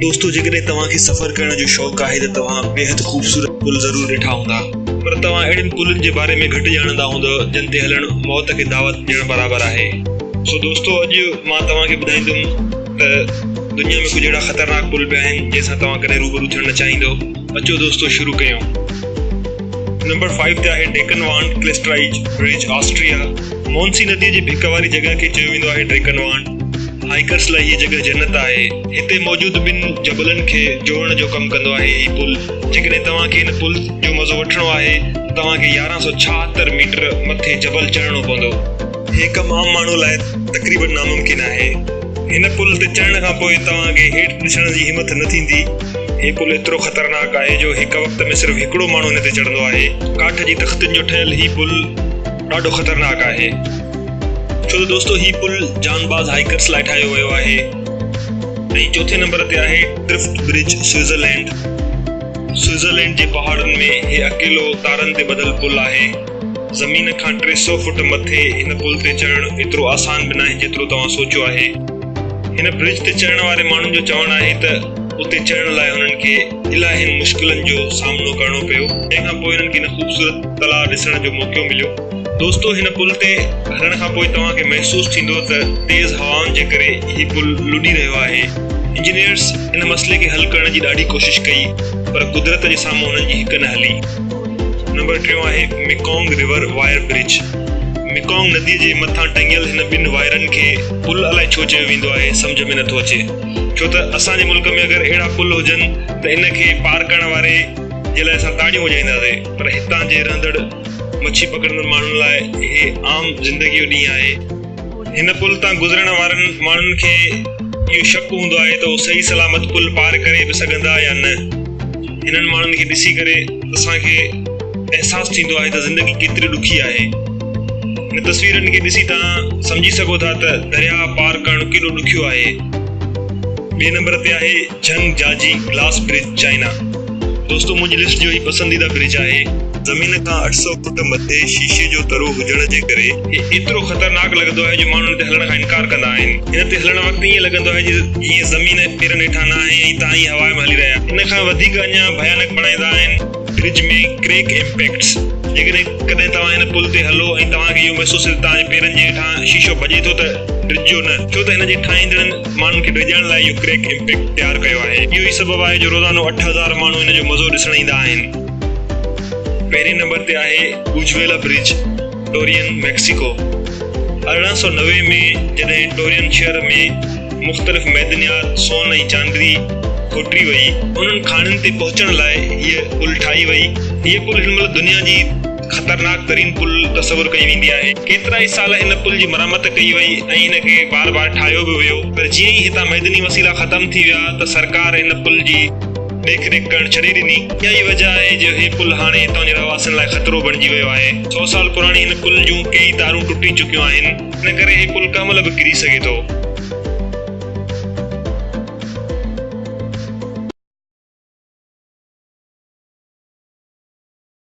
دوستو جيڪڏهن توهان کي سفر ڪرڻ جو شوق آهي ته توهان بيحد خوبصورت پل ضرور ڏٺا هوندا پر توهان اهڙين پلن جي باري ۾ گهٽ ڄاڻندا هوندؤ جن تي هلڻ موت کي دعوت ڏيڻ برابر آهي. سو دوستو اڄ مان توهان کي ٻڌائيندم ته دنيا ۾ ڪجهه اهڙا خطرناڪ پل به آهن جنهن سان توهان ڪڏهن روبرو ٿيڻ نه چاهيندؤ. اچو دوستو شروع ڪيون. نمبر فائيو تي آهي ڊيڪن وانڊ ڪلسٽرائيج برج آسٽريا. مونسي نديء جي ڀڪ واري جڳهه کي چيو ويندو آهي ڊريڪن وانڊ. هائيڪرس لاء هيء جڳهه جنت آهي. هتي موجود ٻن جبلن کي جوڙڻ جو ڪم ڪندو آهي هي پل. جيڪڏهن توهان کي هن پل جو مزو وٺڻو آهي ته توهان کي 1176 ميٽر مٿي جبل چڙهڻو پوندو. هي ڪم عام ماڻهو لاء تقريبن ناممڪن آهي. هن پل تي چڙهڻ کان پوء توهان کي هيٺ ڏسڻ جي همٿ نه ٿيندي. هي پل ايترو خطرناڪ آهي جو هڪ وقت ۾ صرف هڪڙو ماڻهو هن تي چڙهندو آهي. ڪاٺ جي تختين جو ٺهيل هي پل ڏاڍو خطرناڪ آهي. ڇو ته دوستو هي پل جانباز هائيڪرس لاء ٺاهيو ويو آهي ۽ چوٿين نمبر تي آهي ڊرفٽ برج سوئٽزرلينڊ. سوئٽزرلينڊ جي پهاڙن ۾ هي اڪيلو تارن تي ٻڌل پل آهي. زمين کان 300 فوٽ مٿي هن پل تي چڙهڻ ايترو آسان به ناهي جيترو توهان سوچيو آهي. هن برج تي چڙهڻ واري ماڻهن جو چوڻ آهي ته اتي چڙهڻ لاء هنن کي الاهين مشڪلن جو سامنو ڪرڻو پيو جنهن کان پوء هنن کي هن خوبصورت تلاء ڏسڻ جو موقعو مليو. دوستو هن پل تي هلڻ کان پوء توهان کي محسوس ٿيندو ته تيز هوائن جي ڪري هي پل لڏي رهيو آهي. انجنيئرز ان مسئلي کي حل ڪرڻ جي ڏاڍي ڪوشش ڪئي پر قدرت جي سامهون هنن جي هڪ نه هلي. نمبر ٽيون آهي Mekong river wire bridge. Mekong ندي جي مٿان ٽنگيل هن ٻن وائرن کي پل الائي ڇو چيو ويندو آهي سمجهه ۾ نٿو اچي. ڇو ته اسان جي ملڪ ۾ اگر اهڙا پل هجن ته ان کي پار ڪرڻ واري جي لاء اسان تاڙيون وڄائينداسين پر هتان جي رهندڙ مڇي پڪڙندڙ ماڻهن لاء هي عام زندگيء جو ڏينهن آهي. هن پل تان گذرڻ وارن ماڻهن کي اهو شڪ هوندو آهي ته هو صحيح سلامت پل پار ڪري به سگهندا يا نه. هنن ماڻهن کي ڏسي ڪري اسان کي احساس ٿيندو آهي ته زندگي ڪيتري ڏکي آهي. هن تصويرن کي ڏسي توهان سمجهي سگهو ٿا ته درياهه پار ڪرڻ ڪيڏو ڏکيو آهي. ٻئي نمبر تي آهي جهنگ جاجي گلاس برج چائنا. دوستو منهنجي لسٽ جو هي پسنديده برج آهي. زمين کان 800 فوٽ مٿي شيشي جو ترو هجڻ جي ڪري هي ايترو خطرناڪ لڳندو آهي جو ماڻهو هن تي هلڻ کان انڪار ڪندا آهن. هن تي هلڻ وقت ائين لڳندو آهي جيئن زمين پيرن هيٺان نه آهي ۽ توهان ائين هوا ۾ هلي رهيا آهيو. ان کان وڌيڪ اڃا ڀيانڪ بڻائيندا آهن برج ۾ ڪريڪ امپيڪٽس. جيڪڏهن ڪڏهن توهان هن پل تي هلو ۽ توهان کي اهو محسوس ٿئي ته توهان جي پيرن جي هيٺان شيشو ڀڄي ٿو ته ڊڄجو نه ڇو ته هن جي ٺاهيندڙن ماڻهن کي ڊيڄارڻ لاء اهو ڪريڪ امپيڪٽ تيار ڪيو آهي. اهو ئي سبب آهي جو روزانو 8000 ماڻهو هن جو مزو ڏسڻ ايندا آهن. پهرين نمبر تي آهي گوجويلا برج، ٽورين، ميڪسيڪو. 1890 ۾ جڏهن ٽورين شهر ۾ مختلف معدنيات، سون ۽ چاندي، کوٽي وئي، انهن کاڻين تي پهچڻ لاء هيء پل ٺاهي وئي. هيء پل هن مهل دنيا جي خطرناڪ ترين پل تصور ڪئي ويندي آهي. ڪيترائي سال هن پل جي مرمت ڪئي وئي ۽ هن کي بار بار ٺاهيو به ويو پر جيئن ئي هتان معدني وسيلا ختم ٿي ويا ته سرڪار هن پل جي ڏيک ريک ڪرڻ ڇڏي ڏني. اها ئي وجهه آهي جو هي پل هاڻي هتان جي رهواسين لاء خطرو بڻجي ويو آهي. سئو سال پراڻي هن پل جون ڪيئي تارون ٽٽي چڪيون آهن ان ڪري هي پل ڪنهن مهل به ڪري سگهي ٿو.